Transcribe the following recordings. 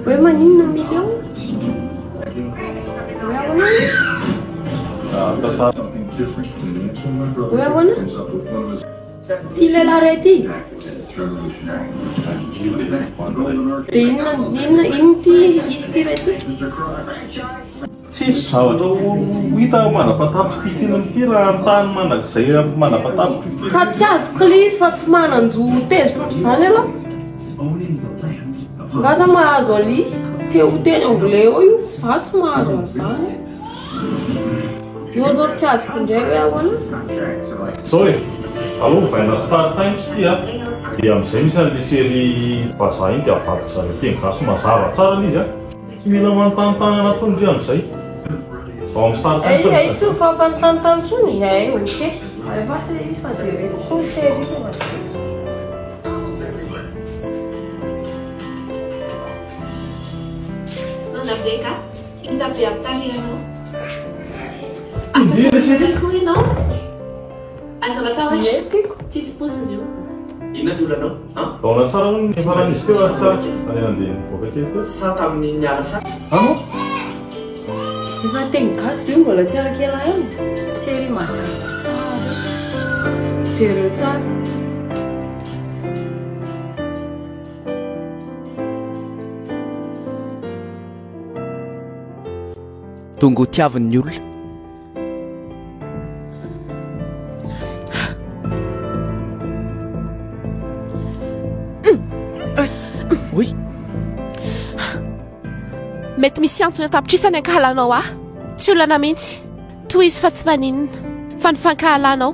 Hoe maninona million? Hoe ahoana? Hoe ahoana? Ty lehilahy iray ty? Dia inona inona inona ty izy ty iray ty? Tsisy zavatra ho hita mandra-patapitry ity film ity raha ny tany mandrakizay mandra-patapitry io film. Ka tsy azoko le izy fa tsy manan-jo ho tezitra ohatr'izany ialahy. Nga za mahazo an'le izy? Te ho teny anglais eo io, za tsy mahazo an'izany. Io zao tsy azoko indray hoe ahoana? Zao e, aleo ovaina Star Times ity a, dia amin'izay misy an'le série vazaha iny dia avadiko zareo teny gasy mazava tsara ilay izy a. Tsy mila manontany tanana intsony ndry amin'izay. Ao amin'ny Star Times Ay, ay, tsy mifampanontany intsony. Ay, ok. Alefaso ilay izy fa jereko koa ny série fa. Nana be ka. Hita be amin'ny tarehinao. Ndeha ilay série. Koa ianao. Aza matahotra. Ie, tiako. Tsisy poziny io. Inona ny olanao an? Ahoana tsara hono ny niafaran'izy teo ary tsara ary nandeha nivoaka kely teo? Sa tamin'ny niala sa? An? Efa teny gasy ve mbola tsy arak'ela ihany? Série mazava tsara io. Jereo tsara. Tonga ho tiavin'ny olona. Oy. Mety misy antony an-tapitrisany ankahalanao ahy. Tsy olana mihitsy. Tohizo fa tsy maninona. Fa ny fankahalanao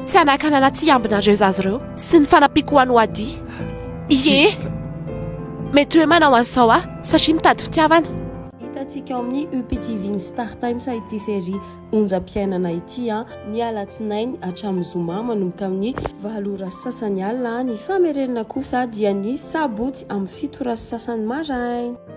tsy hanakana anà tsy hiambina an'ireo zaza ireo sy ny fanampiako ho an'i Wadi. Ie. Mety hoe manao an'izao aho satria mitady fitiavana. Hitantsika ao amin'ny UPTV-n'ny StarTimes ity série Onjam-piainana ity ny alatsinainy hatramin'ny zoma manomboka amin'ny valo ora sy sasany alina. Ny famerenana kosa dia ny sabotsy amin'ny fito ora sy sasany maraina.